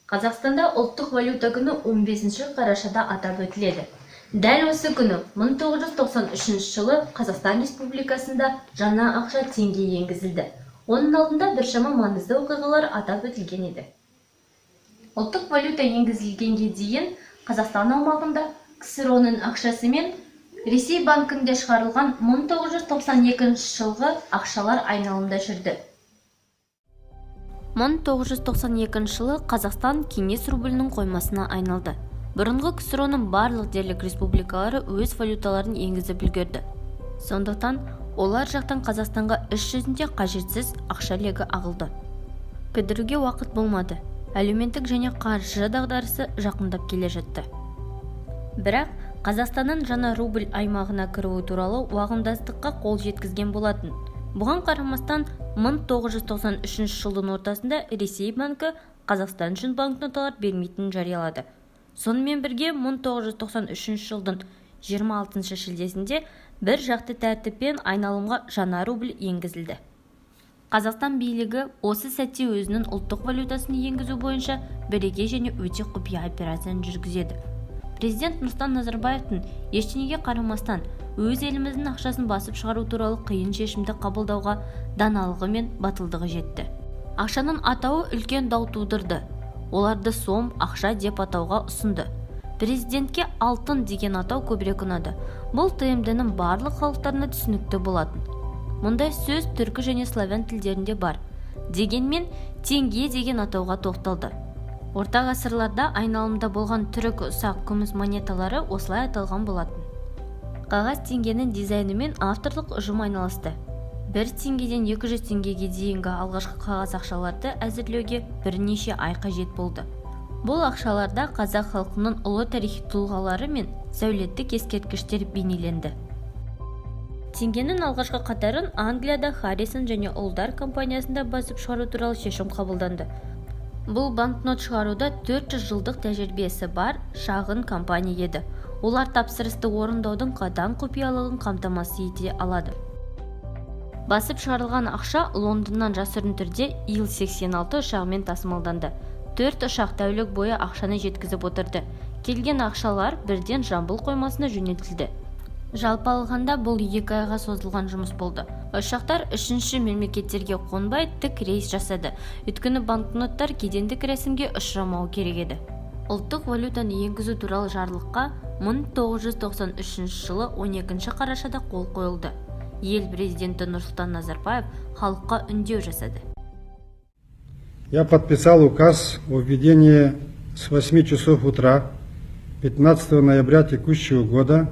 Қазақстанда ұлттық валюта күні 15 қарашада атап өтіледі. Дәл осы күні 1993 жылы Қазақстан Республикасында жаңа ақша теңге енгізілді. Оның алдында біршама маңызды оқиғалар атап өтілген еді. Ұлттық валюта енгізілгенге дейін Қазақстан аумағында КСРО-ның ақшасы мен Ресей банкінде шығарылған 1992 жылғы ақшалар айналымда жүрді. 1992 жылы Қазақстан кеңес рублінің қоймасына айналды. Бұрынғы КСРО-ның барлық дерлік республикалары өз валюталарын енгізіп үлгерді. Сондықтан олар жақтан Қазақстанға іс жүзінде қажетсіз ақша легі ағылды. Кідіруге уақыт болмады. Әлеуметтік және қаржы дағдарысы жақындап келе жатты. Бірақ Қазақстанның жаңа рубль аймағына кіруі туралы уағдандастыққа қол жеткізген болатын. Бұған қарамастан 1993 жылдың ортасында Ресей банкі Қазақстан үшін банкноталар бермейтінін жариялады. Сонымен бірге 1993 жылдың 26 шілдесінде бір жақты тәртіппен айналымға жаңа рубль енгізілді. Қазақстан билігі осы сәтте өзінің ұлттық валютасын енгізу бойынша бірегей және өте құпия операцияны жүргізеді. Президент Нұрсұлтан Назарбаевтың ештеңеге қарамастан өз еліміздің ақшасын басып шығару туралы қиын шешімді қабылдауға даналығы мен батылдығы жетті. Ақшаның атауы үлкен дау тудырды. Оларды сом ақша деп атауға ұсынды. Президентке алтын деген атау көбірек ұнады. Бұл ТМД-ның барлық халықтарына түсінікті болатын. Мұндай сөз түркі және славян тілдерінде бар. Дегенмен теңге деген атауға тоқталды. Орта ғасырларда айналымда болған түрік ұсақ күміс монеталары осылай аталған болатын. Қағаз теңгенің дизайнымен авторлық ұжым айналысты. 1 теңгеден 200 теңгеге дейінгі алғашқы қағаз ақшаларды әзірлеуге бірнеше ай қажет болды. Бұл ақшаларда қазақ халқының ұлы тарихи тұлғалары мен сәулеттік ескерткіштер бейнеленді. Теңгенің алғашқы қатарын Англияда Харрисон және ұлдар компаниясында басып шығару туралы шешім қабылданды. Бұл банкнот шығаруда 400 жылдық тәжірибесі бар шағын компания еді. Олар тапсырысты орындаудың қатаң құпиялығын қамтамасыз ете алады. Басып шығарылған ақша Лондоннан жасырын түрде Ил-86 ұшағымен тасымалданды. Төрт ұшақ тәулік бойы ақшаны жеткізіп отырды. Келген ақшалар бірден Жамбыл қоймасына жөнелтілді. Жалпы алғанда, бұл 2 айға созылған жұмыс болды. Ұшақтар үшінші мемлекеттерге қонбай, тік рейс жасады, өйткені банкноттар кедендік рәсімге ұшырамауы керек еді. Ұлттық валютаны енгізу туралы жарлыққа 1993 жылы 12 қарашада қол қойылды. Ел президенті Нұрсұлтан Назарбаев халыққа үндеу жасады. Я подписал указ о введении с 8 часов утра 15 ноября текущего года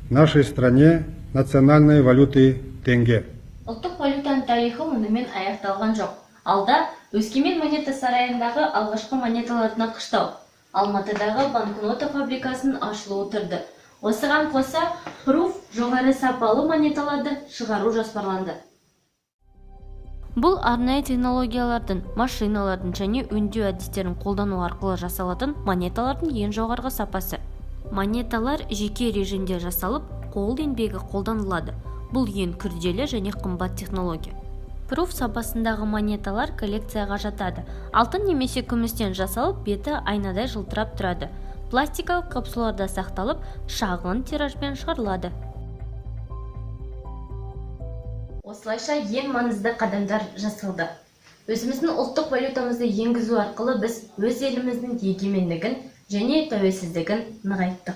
в нашей стране национальной валюты тенге. Ұлттық валютаның тарихы мұнымен аяқталған жоқ. Алда Өскемен монета сарайындағы алғашқы монеталарды нақыштау, Алматыдағы банкнота фабрикасының ашылуы тұрды. Осыған қоса пруф жоғары сапалы монеталарды шығару жоспарланды. Бұл арнайы технологиялардың, машиналардың және өңдеу әдістерін қолдану арқылы жасалатын монеталардың ең жоғарғы сапасы. Монеталар жеке режимде жасалып, қол еңбегі қолданылады. Бұл ең күрделі және қымбат технология. Пруф сапасындағы монеталар коллекцияға жатады. Алтын немесе күмістен жасалып, беті айнадай жылтырап тұрады. Пластикалық капсулаларда сақталып, шағын тиражбен шығарылады. Осылайша ең маңызды қадамдар жасалды. Өзіміздің ұлттық валютамызды енгізу арқылы біз өз еліміздің егемендігін және тәуелсіздігін нығайттық.